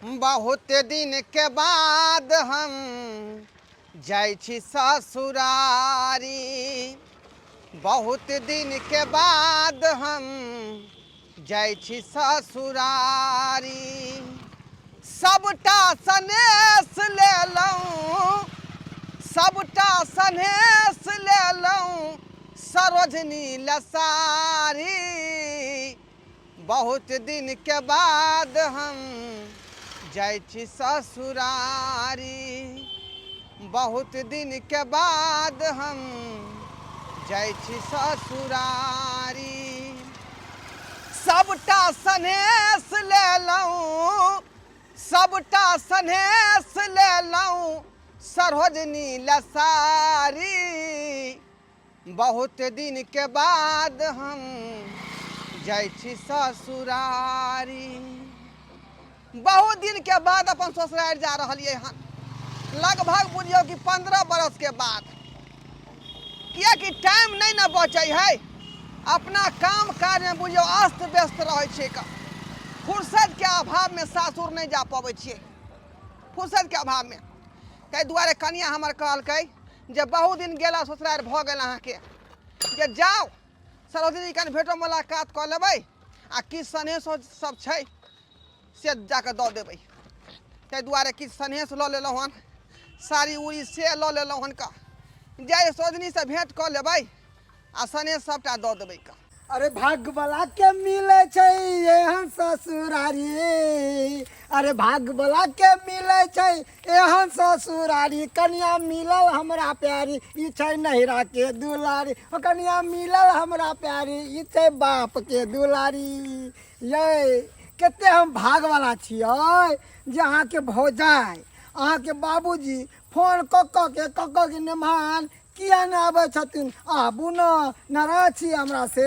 बहुत दिन के बाद हम जाइ छी ससुरारी, बहुत दिन के बाद हम जाइ छी ससुरारी। सबटा सनेस लेलहुँ, सबटा सनेस लेलहुँ सरोजनी लसारी। बहुत दिन के बाद हम जाइ छी ससुरारी, बहुत दिन के बाद हम जाइ छी ससुरारी। सबटा सनेस लेलहुँ, सबटा सनेस लेलहुँ सरोजनी लसारी। बहुत दिन के बाद हम जाइ छी ससुरारी। बहुत दिन के बाद अपन ससुरारि जा रहलियै हन, लगभग बुझियौ कि 15 बरस के बाद। किएकि टाइम नहि ने बचै है, अपना काम काजमे बुझियौ अस्त व्यस्त रहै छियै। फुर्सतके अभावमे सासुर नहि जा पबै छियै, फुर्सतके अभावमे। ताहि दुआरे कनिया हमर कहलकै जे बहुत दिन गेला ससुरारि भऽ गेल अहाँके, जे जाउ सरोजनी कनि भेटो मुलाकात कऽ लेबै आ किछु सनेस सब छै से जाकऽ दऽ देबै। ताहि दुआरे किछु सनेस लऽ लेलहुँ हन, साड़ी उड़ी से लऽ लेलहुँ हन कऽ जाय सरोजनीसँ भेँट कऽ लेबै आ सनेस सबटा दऽ देबै कऽ। अरे भाग्यवला के मिले छै एहन ससुरारी, अरे भाग्यवला के मिले छै एहन ससुरारी। कनिया मिलल हमरा प्यारी, ई छै नैहरा के दुलारी। ओ कनिया मिलल हमरा प्यारी, ई छै बाप के दुलारी। ये कते हम भागवला छियै जे अहाँके भौजाइ अहाँके बाबूजी फोन कऽ कऽ के कऽ कऽ के नेमान किया नहि आबै छथिन, आबू ने, नाराज छी हमरा से।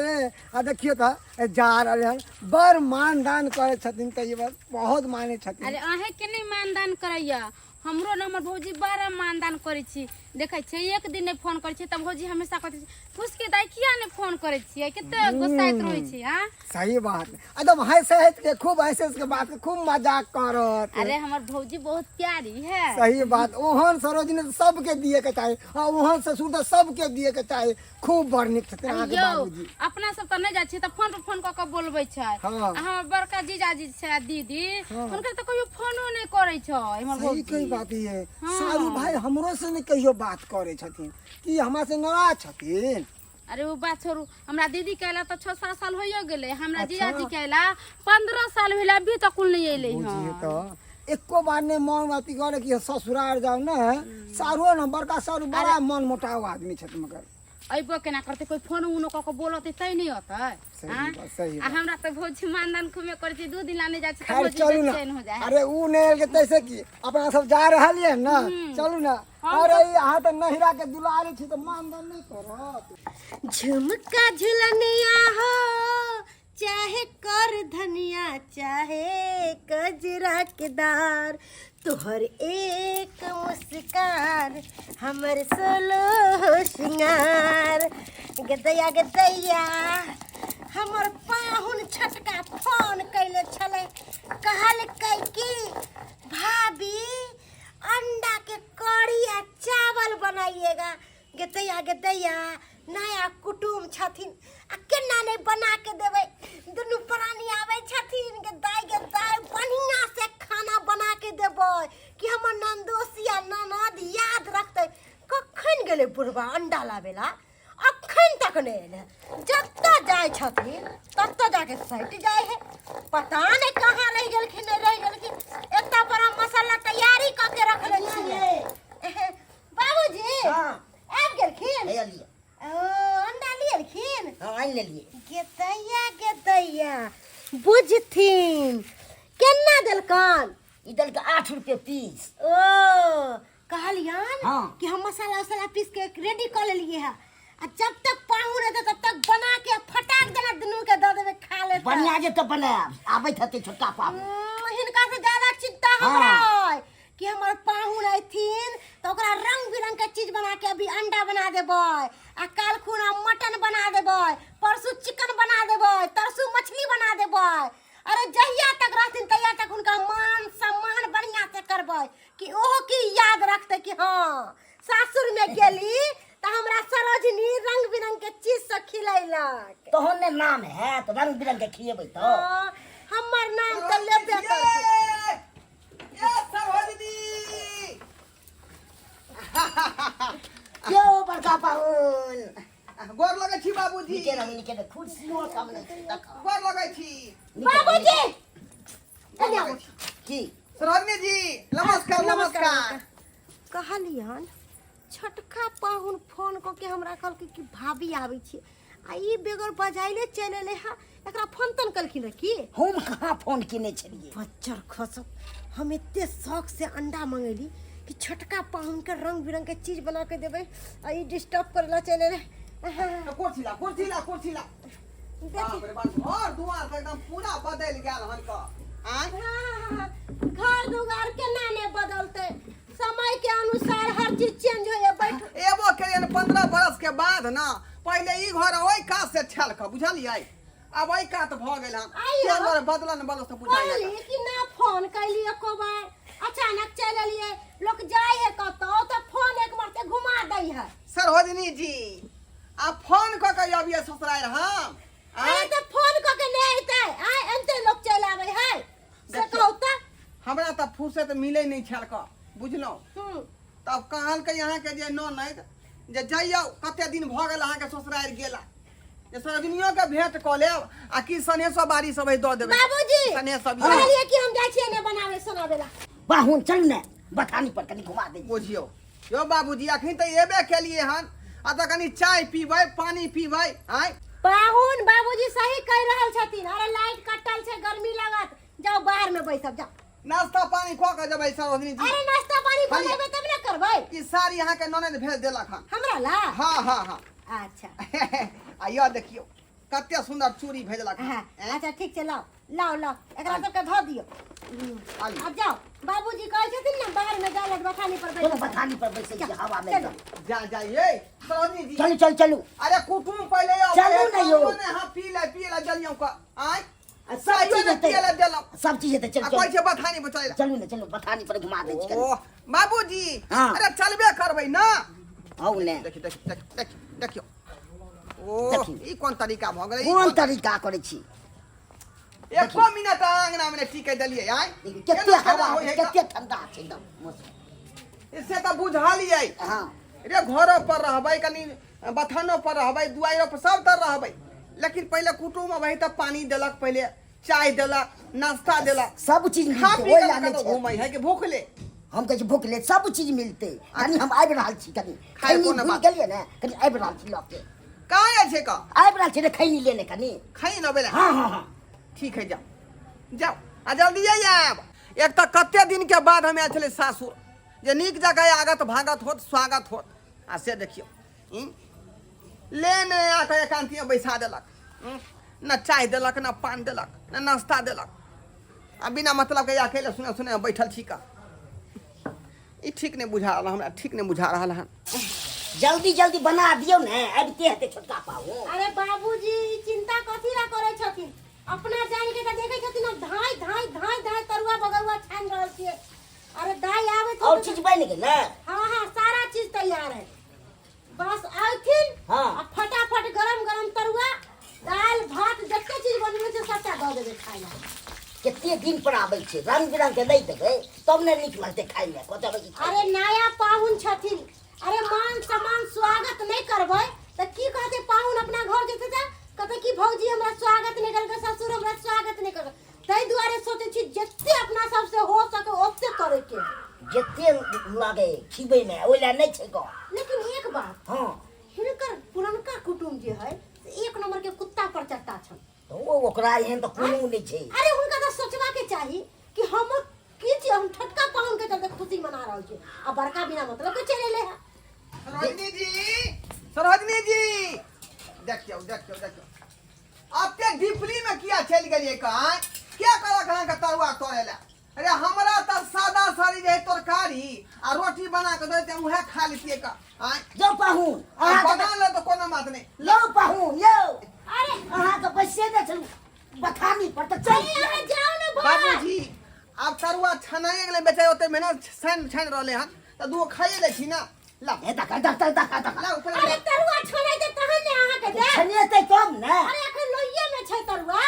आ देखियौ तऽ जा रहल हन, बड़ मानदान करै छथिन, तऽ ई बात बहुत मानै छथिन। अरे अहें के नहि मानदान करैया, हमरो ने हमर भौजी बड़ा मानदान करै छी। देखै छियै एक दिन नहि फोन करै छियै तऽ भौजी हमेशा कहै छै फुसके दाइ किया नहि फोन करै छियै, कते गुस्साइत रहै छी। हाँ सही बात, एकदम हंसि हंसि के खूब हंसि हंसि के बात के खूब मजाक करत। अरे हमर भौजी बहुत प्यारी है। सही बात, ओहन सरोजनी तऽ सबके दिए के चाही आ ओहन ससुर तऽ सबके दिए के चाही। खूब बड़ नीक छथिन अहाँके यौ बाबूजी। अपना सब तऽ नहि जाइ छियै तऽ फोन पर फोन कऽ कऽ बोलबै छै। हाँ। आ हमर बड़का जीजाजी छै आ दीदी, हाँ। हुनकर तऽ कहियो फोनो नहि करै छै हमर सही भौजी। कही बात ये। हाँ। सारू भाई हमरो से नहि कहियो बात करै छथिन, कि हमरा से नाराज छथिन? अरे ओ बात छोड़ू, हमरा दीदी के अयला तऽ 6-7 साल होइयो गेलै, हमरा अच्छा। जीजाजी के अयला 15 साल भेलै, अभी तक कुल नहि अयलै बुझिए हन। तऽ एको बार नहि मन अथी करे कि ससुरार जाउ ने। सारू ने बड़का सारू बड़ा मन मोटाव आदमी छथिन, मगर अयबो केना करतै, कोइ फोन उनो कऽ कऽ बोलतै तै नहि अतै। सही आँय? बात, सही आ बात। हमरा तऽ भौजी मानदान खूबे करै छै, 2 दिन ला नहि जाइ छै तऽ खैर भौजी चलू ने। बेचैन हो जाइ है। अरे उ नहि एलकै तैसे की, अपना सब जा रहल ये ने, चलू ने। अरे ई अहाँ तऽ नहिरा के दुलारी छी तऽ मानदान नहि करत। झुमका झुलनिया हो चाहे कर धनिया चाहे कजरा के दार, तोहर एक मुस्कान हमर सोलो सिंगार। गदैया गदैया हमर पाहुन छटका फोन कैले छलै, कहलकै कि भाभी अंडा के कढ़ी आ चावल बनाइएगा। गेदैया गेदैया नया कुटुम छथिन आ केना नहि बना के देबै, दुनू प्राणी आबै छथिन। गे दाइ गे दाइ बढ़िया से खाना बना के देबै कि हमर ननदोसी आ ननद याद रखतै। कखन गेलै बुढ़बा अंडा लाबेला, अखन तक नहि एलै। जतऽ जाइ छथिन ततऽ जाके सटि जाइ है, पता नहि कहाँ रहि गेलखिन नहि रहि गेलखिन। एतऽ बड़ा मसाला तैयारी कऽ के रखने छियै। बाबूजी हाँ। आबि गेलखिन? हे अलिए। ओ अंडा लियलखिन? हाँ आनि लेलिए। गेदैया गेदैया बुझथिन केना देलकन? ई देलकै 8 रुपये पीस। ओ कहलियन हाँ। कि हम मसाला उसाला पीस के रेडी कऽ लेलिए है आ जब तक पाहुन एतै तब तक बना के फटाक देना दुनू के दऽ देबै खा लेतै। बढ़िया जे तऽ बनायब, आबैत हेतै छोटका पाहुन। हिनका से ज्यादा चिंता हमरा हाँ। अइ कि हमर पाहुन अयथिन तऽ ओकरा रंग बिरंग के चीज बना के अभी अंडा बना देबै आ काल खुना मटन बना देबै, परसू चिकन बना देबै, तरसू मछली बना देबै। अरे जहिया तक रहथिन तहिया तक हुनका मान सम्मान देबै कि ओहो की याद रखतै कि हँ सासुर में गेली तऽ हमरा सरोजनी रंग बिरंग के चीज सब खिलैलक। तहन ने नाम हैत, रंग बिरंग के खिएबै तऽ। हँ, हमर नाम तऽ लेबे करतै। ये सरोजनी, यौ बड़का पाहुन, गोर लगै छी बाबूजी। नीके रहू, नीके रहू। कुर्सियो सब नहि छै तखन। गोर लगै छी बाबूजी, कनि आबू। की सरोजनी जी, नमस्कार। नमस्कार। कहलियन छोटका पाहुन फोन कऽ के हमरा कहलकै कि भाभी आबै छी, आ ई बेगर बजाइले चलि एलै हँ। एकरा फोन तोन केलखिन रह की? हम कहाँ फोन केने छलियै। बच्चर खसब, हम एते शौक से अंडा मंगेली कि छोटका पाहुन के रंग बिरंग के चीज बना के देबै, आ ई डिस्टर्ब करे ला चलि एलै। कुर्सी ला, कुर्सी ला, कुर्सी ला। बाप रे बाप, घर दुआर तऽ एकदम पूरा बदलि गेल हन क आँय। हाँ, घर दुआर केना ने बदलतै? समय के अनुसार हर चीज चेंज होइए। बैठ। एबो केलियन 15 बरस के बाद न। पहिले ई घर ओहि कात से छल क, बुझलियै? आब एहि कात भऽ गेल हन। आइयो। ताहि दुआरे बदलन बदल से बुझाइए। कहली कि ना फोन कैली एको बार, अचानक चलि एलियै। लोक जाइ है कतौ तऽ फोन एक बार घुमा दै है। सरोजनी जी, आब फोन कऽ के अबियै ससुरारि हम? अरे तऽ फोन कऽ के नहि अयतै? आय, एनते लोक चलि आबै है से? देखियौ। कहू तऽ। हमरा तऽ फुर्सत मिलै नहि छल क, बुझलहुँ? तब कहलकै अहाँके जे ननैद जे जइयौ, कते दिन भऽ गेल अहाँके ससुरारि गेला, जे सरोजनियोके भेंट कऽ लेब आ की सनेसो बारी सब दऽ देबै। बाबूजी, सनेस सब। कहलियै कि हम जाइ छियै ने बनाबै सोनाबै ला। पाहुन, चलू ने बथानी पर, कनि घुमा दै छी। बुझियौ यौ बाबूजी, अखन तऽ एबे केलियै हन आ तऽ कनि चाय पीबै, पानि पीबै आँय। पाहुन, बाबूजी सही कहि रहल छथिन। अरे लाइट कटल छै, गर्मी लागत, जाओ बाहर में बैसब, जाओ। नाश्ता पानी कऽ के जेबै सरोजनी जी। अरे नाश्ता पानी खाली- बनेबै तब ने करबै। ई साड़ी अहाँके ननैद भेज देलक हन हमरा ला? हाँ हाँ हाँ। अच्छा। आ यह देखियौ, कते सुंदर चूड़ी भेजलक हन। हाँ। ऐं? अच्छा ठीक छै, लाओ लाओ लाओ, एकरा सबके धऽ दियौ। आलू। आब जाओ, बाबूजी कहै छथिन ने बाहर में जाय लए, बथानी पर चलू बैठो। बथानी पर बैसै छी हवा में चलू। एकदम। जा जा ये सरोजनी जी। चलू चलू चलू। अरे कुटुम पहिले आउ। चलू ने यौ। ने हाँ, पी ले, पी ले जलियौ का आँय। आ सब चाइयो चीज ने हेतै। पिए ले देलहुँ। सब चीज हेतै, चलू। आ कहै चलू छै बथानी पर चलै। चलू ने, चलू बथानी पर घुमा दै छी कनि। ओह बाबूजी। हाँ। अरे चलबे करबै ना। आउ ने। देखियौ देखियौ देखियौ देखियौ देखियौ, ओ देखियौ। ई कोन तरीका भऽ गेलै? ई कोन तरीका करै छी? एको मिनट आंगना में टिके देलियै आँय? देखियौ, कते केना केना हवा होइ है? कते ठंडा छै एकदम मौसम। से तऽ बुझलियै। हाँ। रे घरो पर रहबै, कनि बथानो पर रहबै, दुआइरो पर, सब तर रहबै, लेकिन पहिले कुटुम अबै तऽ पानी देलक, पहिले चाय देलक, नाश्ता देलक, सब चीज खा मिलतै पी ओहि के लए नहि कतौ छै। घूमै है कि भूखले? हम कहै छी भूखले सब चीज मिलतै। कनि हम आबि रहल छी कनि। खाय खैनी कोनो भूलि बात। गेलियै ने, कनि आबि रहल छी लऽ के। कहाँ जाइ छै का? आबि रहल छी ने खैनी लेने कनि। खाइ न बेला? हाँ हाँ हाँ। ठीक है, जाओ जाओ आ जल्दी आयब। एक तऽ कते दिन के बाद हम आयल छलै सासुर, जे नीक जकाँ आगत भागत होत, स्वागत होत, आ से देखियौ ले ने आके एकांतिये बैसा देलक, न चाय देलक, न पान देलक, न नाश्ता देलक, आ बिना मतलब के अकेले सुने सुने बैठल छी का। ई ठीक नहि बुझा रहल हमरा, ठीक नहि बुझा रहल हन। जल्दी जल्दी बना दियौ ने, आबिते हेतै छोटका पाहुन। अरे बाबूजी, ई चिंता कथी ला करै छथिन? अपना जान के तऽ देखै छथिन, हम धाँय धाँय धाँय धाँय तरुआ बगरुआ छानि रहल छियै। अरे दाई आबै और चीज बनि गेलै? हाँ हाँ, सारा चीज तैयार है, बस आथिन। हाँ। आ फटाफट गरम गरम तरुआ, दाल भात, जते चीज बनबै छै सबटा दऽ देबै खाय ला। कते दिन पर आबै छै, रंग बिरंग के नहि देबै तब ने नीक लगतै खाइमे? कहबै कि खाइ। अरे नया पाहुन छथिन, अरे मान सम्मान स्वागत नहि करबै तऽ की कहतै पाहुन? अपना घर जेतै तऽ कहतै कि भौजी हमरा स्वागत नहि करलकै, ससुर हमरा स्वागत नहि करलकै। ताहि दुआरे सोचै छी जते अपना सबसे हो सके ओते करैके। जते लगे खिबै मे, ओहि लए नहि छै गप। लेकिन एक बात। हाँ। हिनकर पुरनका कुटुम जे है से एक नंबर के कुत्ता पर चट्टा छल। तऽ ओ ओकरा एहन तऽ कोनो नहि छै। अरे हुनका तऽ सोचबा के चाही कि हम की छी, हम छोटका पाहुन के चलते खुशी मना रहल छी आ बड़का बिना मतलब के चलि एलै है। सरोजनी जी, सरोजनी जी, देखियौ देखियौ देखियौ, एते डीपली में किया चलि गेलियै कहाँ? के कहलक अहाँके तरुआ तोड़ै लए? अरे हमरा तऽ सादा सादी जे है तरकारी आ रोटी बना के दैते, उएह खा लेतियै का आँय। यौ पाहुन, अहाँके बना ले तऽ कोनो बात नहि। यौ पाहुन यौ। अरे अहाँके बैसे ने छलहुँ बथानी पर तऽ चलि अरे अहाँ जाउ ने भाय। बाबूजी, आब तरुआ छनाइए गेलै बेचारी ओते मेहनत छानि छानि रहलै हन तऽ दूगो खाइए लै छी ना ला हे दखा दखा दखा दखा ला ऊपर अरे तरुआ छनै तहन ने अहाँके देब। छनेतै तब ने। अरे अखन लोहिये में छै तरुआ।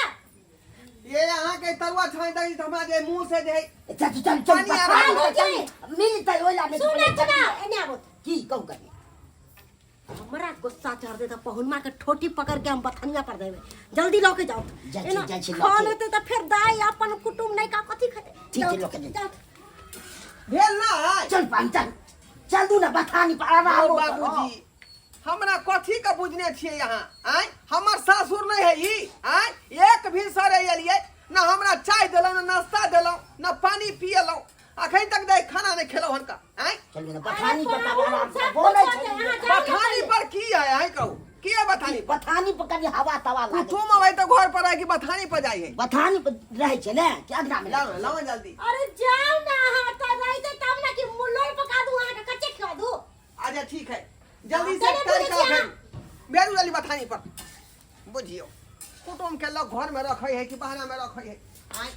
ये अहाँ के तरुआ छानि दै तऽ हमरा जे मुंह से जे चल चल चल पानी आ रहल है। चल मिलतै ओइला नहि सुनै छी ना एने आबो। की कहू कनी? हमरा गुस्सा चढ़ दे त पहुनमा के ठोटी पकड़ के हम बथनिया पर देबे, जल्दी लऽ के जाओ। जाइ छी, एना जाइ छी लऽ खा के। लेते त फिर दाई अपन कुटुम नहीं का कथी खेते। ठीक छै, जाउ, लऽ के जाइ। जाउ। भेल ना? चल पान चल चल दू ना बथानी पर आराम यौ बाबूजी, हमरा कथी के बुझने छियै अहाँ? आँय, हमर सासुर नहीं है ई? आँय, एक भी सर एलियै ना हमरा चाय देलहुँ, ना नाश्ता देलहुँ, ना पानी पियलहुँ, अखन तक दे खाना नहीं खेलहुँ हनका। आँय, चलू ना बथानी पर अरे तब आराम से सब बोलै कुछ छलियै। होतै, अहाँ जाउ। बथानी पर की है आँय कहू की है बथानी पर? बथानी पर कनी हवा तवा लागे। कुटुम अबै तऽ घर पर है कि बथानी पर जाइ है? बथानी पर रहै छै ने कि अगना में? लाओ लाओ जल्दी। अरे जाओ ना अहाँ त रहिते तब ना कि मुल्लोल पका दू अहाँ के, कच्चे खिला दू। अच्छा ठीक है, जल्दी से चलो, तैयारी बुझै करा छी फेर अहाँ। बेरू जल्दी बथानी पर। बुझियौ कुटुम के लोग घर में रखै है कि बहरा में रखै है? आँय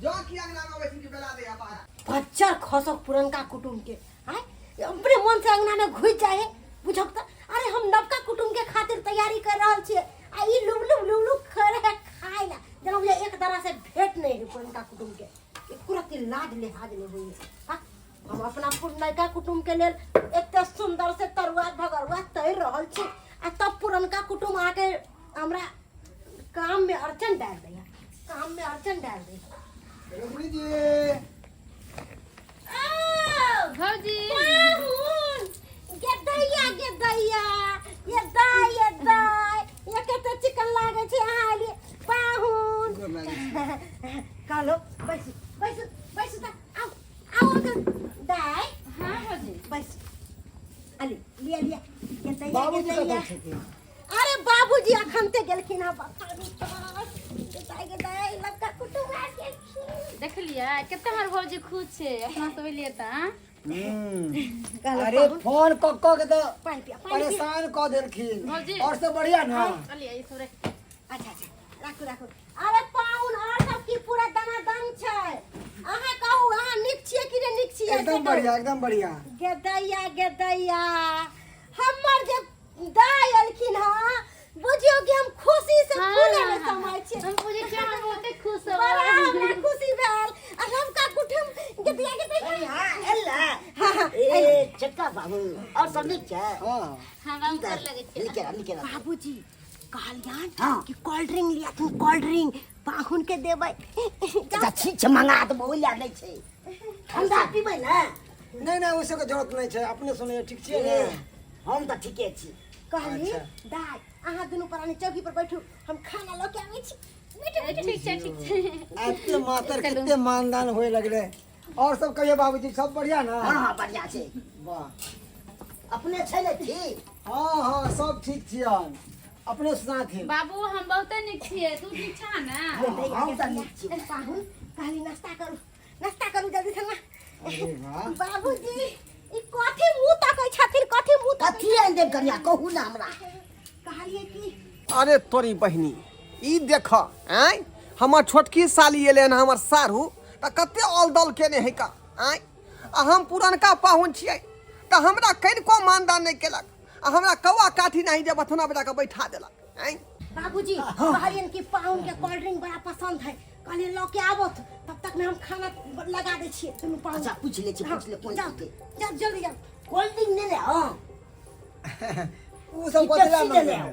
जो की अंगना में अबै छी कि बेला दे बाहर बच्चर खसक पुरनका कुटुम के आय अपने मन से अंगना में घुस जाए है बुझक त। अरे हम नवका कुटुम के खातिर तैयारी कर रहल छियै आ ई लुब लुब लुब लुब करे है खाय ला, जेना बुझाय एक तरह से भेंट नहीं है पुरनका कुटुम के, एको रत्ती लाज लिहाज नहीं होई है। हाँ? हम अपना नयका कुटुम के लेल एते सुंदर से तरुआ भगरुआ तैर रहल छी आ तब पुरनका कुटुम आके हमरा काम में अड़चन डाल दैया, काम में अड़चन डाल दैया। रजनी जी। भौजी। पाहुन, गेदैया गेदैया, ये दाय ये दाय, ये कते चिकन लागै छै अहाँ एलियै पाहुन। गोर लागै छी। कहलो बैसू बैसू बैसू त आउ आउ अगर दाय। हाँ भौजी। बैसू अली लिया लिया गेदैया बाबूजी गेदैया। कतऽ छथिन? अरे बाबूजी अखन ते गेलखिन हँ बथानी पर। गेदाय गेदाय लड़का कुटुम आ गेलखिन। देखलियै कते हमर भौजी खुश छै अपना सब एलियै तऽ आँ? कहलक अरे पाहुन, फोन कऽ कऽ के तऽ पानि पिया पानि पिया। परेशान कऽ देलखिन। भौजी। और सब बढ़िया ना? चलिए ई सब रख। अच्छा अच्छा राखू राखू। अरे पाहुन और सब की पूरा दनादन छै, अहाँ कहू अहाँ नीक छियै कि नहि नीक छियै? एकदम बढ़िया एकदम बढ़िया। गेदैया गेदैया हमर जे दाय एलखिन हँ बुझियौ कि हम खुशी से हाँ, फूले में हाँ, समाय छियै। हम बुझै छियै अहाँ बहुते खुश होबै। बड़ा हमरा खुशी भेल आ रमका कुटुम गेदैया गेदैया। हाँ एला। हाँ, हाँ, ए चक्का बाबू और सब नीक छै? हाँ हाँ हम कर लगै छियै। नीके रह नीके रह। बाबूजी कहलियन हाँ। कि कोल्ड ड्रिंक लियाथिन, कोल्ड ड्रिंक पाहुन के देबै। अच्छा ठीक छै मंगा देबो, ओइला नहि छै। ठंडा पीबै ने? नहि नहि ओहि सबके जरूरत नहि छै, अपने सुनैयौ ठीक छियै ने? ए, हम तऽ ठीके छी। कहली अच्छा। दाय अहाँ दुनू प्राणी चौकी पर बैठू, हम खाना लऽ के आबै छी। बैठू बैठू। ठीक छै ठीक छै। एते मातर चलू। कते मानदान होए लगलै। और सब कहियौ बाबूजी सब बढ़िया ना? हाँ हाँ बढ़िया छै। वाह। अपने छै ने ठीक? हाँ हाँ सब ठीक छियन, अपने सुनाथिन। बाबू हम बहुते नीक छियै, तू नीक छह ने? हम तऽ नीक छी। पाहुन कहली नाश्ता करू नाश्ता करू जल्दी से ना। अरे वाह। बाबूजी ई कथी मुँह तकै छथिन, कथी मुँह तकै? कथी आनि देब कनिया कहू ने हमरा। कहलियै कि अरे तोरी बहिनी ई देख आँय हमर छोटकी साली एलै हन हमर साढ़ू तऽ कते ऑल दल केने है का आँय, आ हम पुरनका पाहुन छियै तऽ हमरा कनिको मानदान नहि केलक आ हमरा कौआ काठी नाही जे बथना बजा कऽ बैठा देलक आँय। बाबूजी कहलियन कि पाहुन के कोल्ड ड्रिंक बड़ा पसंद है, कहलियन लऽ के आबत तब तक में हम खाना लगा दै छियै दुनू पाहुन। अच्छा पूछि लै छी पूछि ले कोन जाओ चीज के। जाओ जल्दी जाओ। कोल्ड ड्रिंक ने ले हाँ। उ सब ई कथी ला पेप्सी लेने मंगेबै? आउ।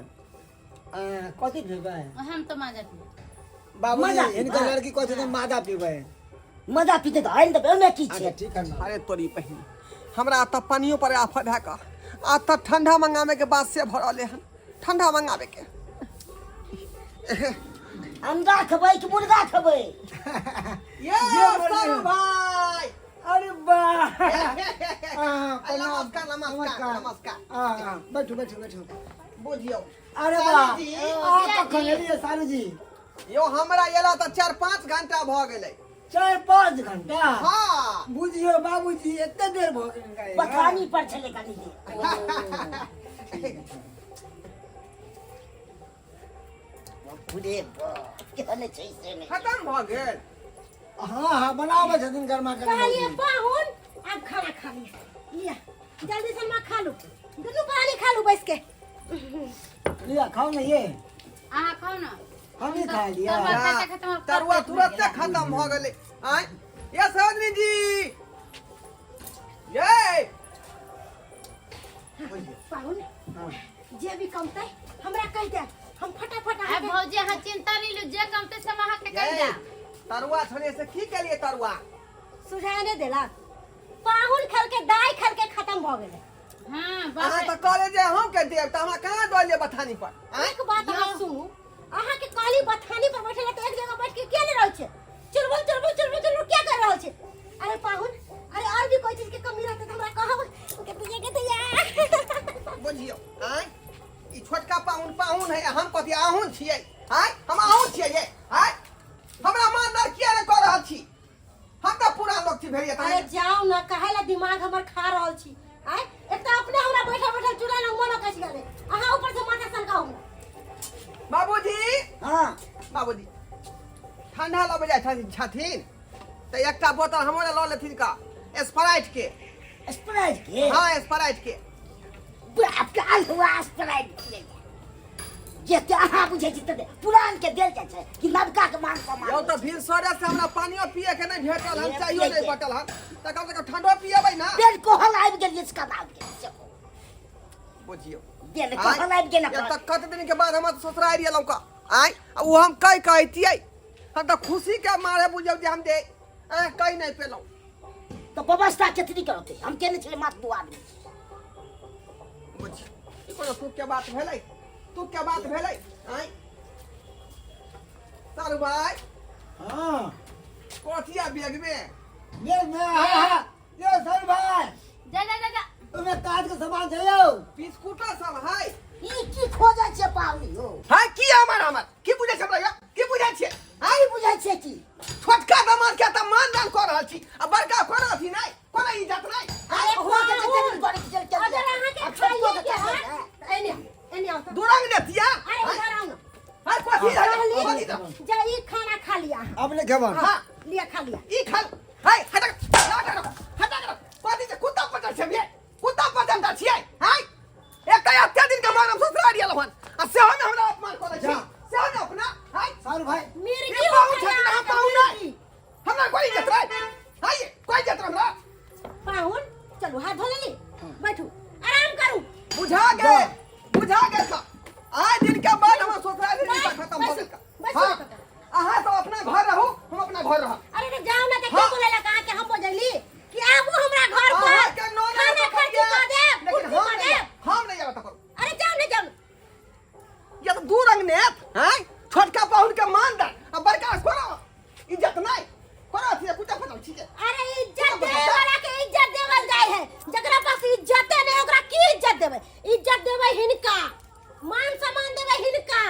आ, कथी पीबै? हम तऽ माजा पीबै। बाबूजी मजा पीबै। हिनकर लड़की कहै छथिन मादा पीबै। मजा पीते तऽ आनि देबै, ओहिमे की अच्छा छै? ठीक है ना। अरे तोरी बहिनी हमरा तऽ पानियो पर आफत है का, आ तऽ ठंडा मंगावे के बाद से भरले हन ठंडा मंगावे के। अंडा खेबै कि मुर्गा खेबै? ये मर्जी। सर भाई। अरे वाह। हाँ, प्रणाम। नमस्कार नमस्कार नमस्कार। हाँ, हाँ, बैठू बैठू बैठू। बुझियौ अरे वाह, सालू जी। अहाँ कखन एलियै सालू जी? यो हमरा एला तऽ 4-5 घंटा भऽ गेलै। 4-5 घंटा? हाँ। बुझियौ बाबूजी एते देर भऽ गेल हिनका एला। बथानी पर छलै कनी देर। बाप रे बाप, केहन छै से नहि। खतम भऽ गेल। हाँ हाँ बनाबै छथिन गरमा गरम कहलिए भौजी। पाहुन आब खाना खा लिअ लिअ जल्दी से माँ खा लू दुनू प्राणी खा लू बैस के लिअ खाउ ने ये अहाँ खाउ ने हम ही खा लिया तरुआ खाते खाते हमर तरुआ पेट भरि तुरंते गेल। खत्म भऽ गेलै आँय ये सरोजनी जी ये पाहुन जे भी कमतै हमरा कहि दे हम फटाफट आ अहाँके भौजी अहाँ चिंता नहीं लू जे कमते सब अहाँ के कहि ये देब तरुआ छलै से की केलिए तरुआ सुझाय नहि देलक पाहुन खेलके दाइ खेलके खत्म भऽ गेलै हाँ बाप अहाँ रे। तऽ कहले जे हम के देब तऽ हमरा केना दऽ लेब बथानी पर आँय एक बात अहाँ सुनू अहाँके काली बथानी पर बैठल तऽ एक जगह बैठ के किया नहि रहै छै चुलबुल चुलबुल चुलबुल चुलबुल क्या कर रहल छै अरे पाहुन अरे और भी कोई चीज के कमी रहते तऽ हमरा कहब के तुझे के तुझे बुझियौ आँय ई छोटका पाहुन पाहुन है हम कथी आहुन छियै आँय हम आहुन छियै ये आँय हमरा मानदार किया नहि कऽ रहल छी हम तऽ पुरान लोक छी भेलियै अरे तहन जाओ ना काहे ला दिमाग हमर खा रहल छी आय एक तऽ अपने हमरा बैठल बैठल चूड़ा लग मन कस गेलै अहाँ ऊपर से माथा सनकाउ हमरा बाबूजी हाँ बाबूजी ठंडा लबै जाइ छथिन तऽ एकटा बोतल हमरो लऽ लेथिन का स्प्राइट के स्प्राइट के हाँ स्प्राइट के बाप के आल हुआ स्प्राइट के जते अहाँ बुझै छी तते पुरान के देल जाइ छै कि नवका के मान सम्मान यौ तऽ भिनसरे से हमरा पानियो पिए के नहि भेटल हन चायो नहि बटल हन तऽ कम से कम ठंडो पिएबै ना बेल कोहल आबि गेल इसका बाप के से कहू। बुझियौ बेल कोहल आबि गेल एक तऽ कत दिन के बाद हम ससुरारि एलहुँ का आँय आ ओ हम कहि कहतियै हम तऽ खुशी के मारे बुझियौ जे हम जे आँय कहि नहि पेलहुँ तऽ व्यवस्था केतनी करते हम केने छलै मात्र दू आदमी बुझियौ ई कोनो तुक के बात भेलै तुक के बात भेलै आँय सारू भाई हाँ कथिया बैग में ये मैं हाँ हाँ ये सर भाई जा जा जा जा ओमे काज के सामान छै यौ बिस्कुटो सब है ई की खोजै छियै पाहुनी हो है की हमर हमर की बुझै छै हमरा यौ? की बुझै छियै की बुझै छियै की छोटका दामाद के तऽ मान दान कऽ रहल छी आ बड़का कोना अथी नहि कोना इज्जत नहि अरे हुआ के पाहुन, जमीन करे के चल चल अगर अहाँके अब छोटको खाइए के के चल हत तऽ एने आउ, एने आउ तऽ। दुरंग नेतिया अरे उधर आउ ना है कथी है कहली, कथी दऽ? जा ई खाना खा लिया अहाँ अब नहीं खेबन हाँ लिया खा लिया ई खा है हटा हटा हटा कथी छै कुत्ता पटल छै बे कुत्ता पटल छियै है एकटा एते दिन के बाद हम ससुराल एलहुँ हन आ सेहो ने हमरा अपमान करै छी जा। सेहो ने अपना है सारू भाई मिर्गी ई पाहुन हो छथिन अहाँ पाहुन नहि हमरा कोई इज्जत नहीं है कोई इज्जत हमरा पाहुन चलू हाथ धो लेली बैठू आराम करू बुझा गए बुझा गए सब आए दिन के बाद हमर ससुराल रिश्ता खत्म हो गेल बैसू, हाँ बैसू। अहाँ सब अपना घर रहू हम अपना घर रहब अरे रे जाओ ना हाँ। तो के बोलेला कहा के हम बजैली कि आबू हमरा घर पर अहाँ के नौ खाना खर्ची कऽ देब लेकिन कुर्सी हम कऽ नहीं देब हम नहीं आबऽ तकर अरे जाओ ना जाओ ना। ये तो दू रंग नेत हैं छोटका पाहुन के मान दे आ बड़का कोना इज्जत नहीं कोना अथी कुत्ता फटल ठीक है अरे इज्जत देवे वाला के इज्जत देवल जाय है जकरा पास इज्जते नहीं ओकरा की इज्जत देवे इज्जत देवे हिनका मान सम्मान देवे हिनका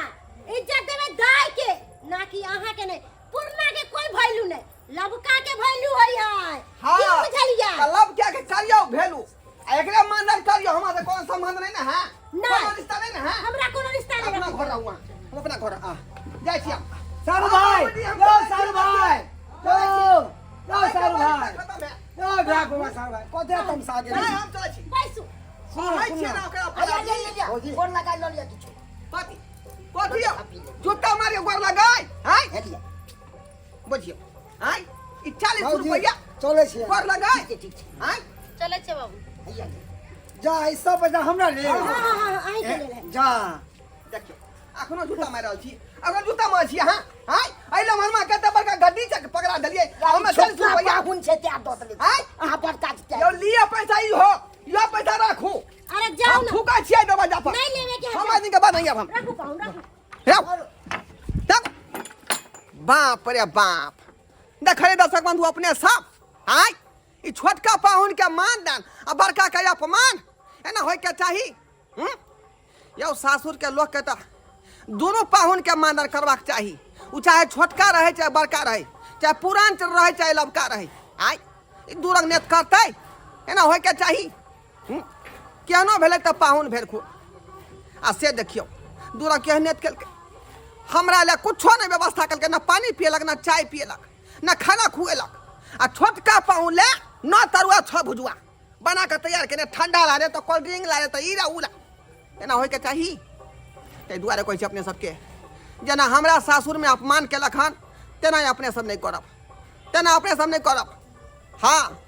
इज्जत देवे दाय के ना कि अहाँ के नहीं पुरना के कोई वैल्यू नहीं लबका के वैल्यू होई है हाँ की बुझलिया त लब क्या के करियो भेलू आ एकरे मानदान करियो हमरा से कोनो संबंध नहीं ना है नहीं। कोनो रिश्ता नहीं ना है हमरा कोनो रिश्ता नहीं अपना रखू। घर रहू अहाँ, हम अपना घर आ जाइ छी हम। सारू भाई बाबूजी, हम यो चलै छी, सारू भाई यो यो आइ के सारू बाद भाई खत्म है। यो ड्राको सारू भाई कते तमसा गेल नहीं हम चलै छी बैसू सुन कहै सुन छियै ना ओकरा अरे अपना अरे अरे भौजी। गोर लगा लऽ लिअ किछु कथी कथी यौ? जूता मारियो गोर लगाय हाय हे लिअ बुझियौ हाय ई 40 भौजी रुपैया चलै छियै गोर लगाय ठीक छै ठीक छै हाय चलै छै बाबू हैया लिअ। जा ई सब पैसा हमरा ले हाँ हाँ हाँ अहीं के लेल है जा देखियौ अखनो जूता मारि रहल छी अखनो जूता मारै छी अहाँ आँय एहि लए हमरा कते बड़का गड्डी चक पकड़ा देलियै हमे 40 छोटका रुपैया पाहुन छै तें दऽ देलियै आँय अहाँ बड़का छी तें यौ लिअ पैसा ई हो इहो पैसा राखू अरे जाओ हम ना थूका छियै दरवाजा पर नहीं लेवे के है हम आदमी के बाद नहीं आब हम रखू पाहुन रखू रखू रखू बाप रे बाप देखै दर्शक बंधु अपने सब आँय ई छोटका पाहुन के मान दान आ बड़का के अपमान एना होय के चाही हम्म? यौ सासुर के लोग के तऽ दुनू पाहुन के मानदान करबाक चाही ओ चाहे छोटका रहै चाहे बड़का रहै चाहे पुरान रहै चाहे लबका रहै आय ई दू रंग नेत करतै एना होय के चाही हम्म? केहनो भेलै तऽ पाहुन भेल खूब आ से देखियौ दू रंग केहन नेत केलकै हमरा लए कुछो नहि व्यवस्था केलकै ने पानि पियलक ने चाय पियलक ना खाना खुएलक आ छोटका पाहुन ले नौ तरुआ छः भुजुआ बना कऽ तैयार केने, ठंडा ला रे तऽ कोल्ड ड्रिंक ला रे तऽ ई रा उ ला। एना होइके चाही? ताहि दुआरे कहै छी अपने सबके, जेना हमरा सासुरमे अपमान केलक हन तेना अपने सब नहि करब, तेना अपने सब नहि करब। हाँ।